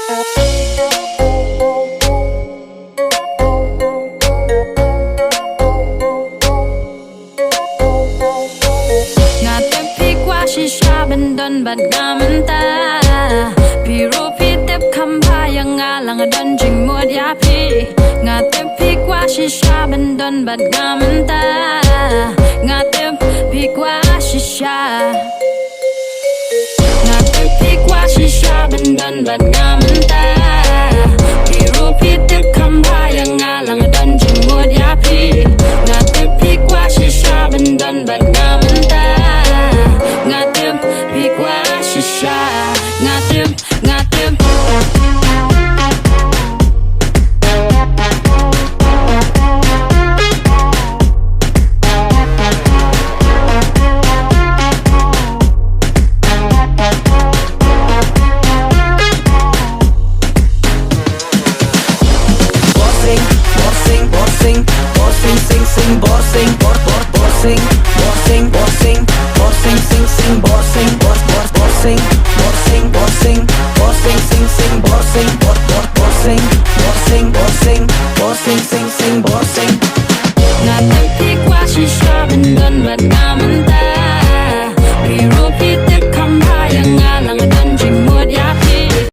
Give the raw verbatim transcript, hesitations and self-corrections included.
Nga tip phi kwah shisha ban don bad nga mynta. Phi ruh phi tip kham bha ïa nga, lah nga don jingmut ïa phi. Nga tip phi kwah shisha ban don bad nga mynta. Nga tip phi kwah shisha. Nga tip phi kwah shisha ban don bad nga mynta. Phi ruh phi tip kham bha ïa nga, lah nga don jingmut ïa phi. Nga tip phi kwah shisha ban don bad nga mynta. Nga tip phi kwah shisha. Nga tip, nga tip. Borsing, borsing, borsing, borsing, sing, sing, borsing, bor, bor, borsing.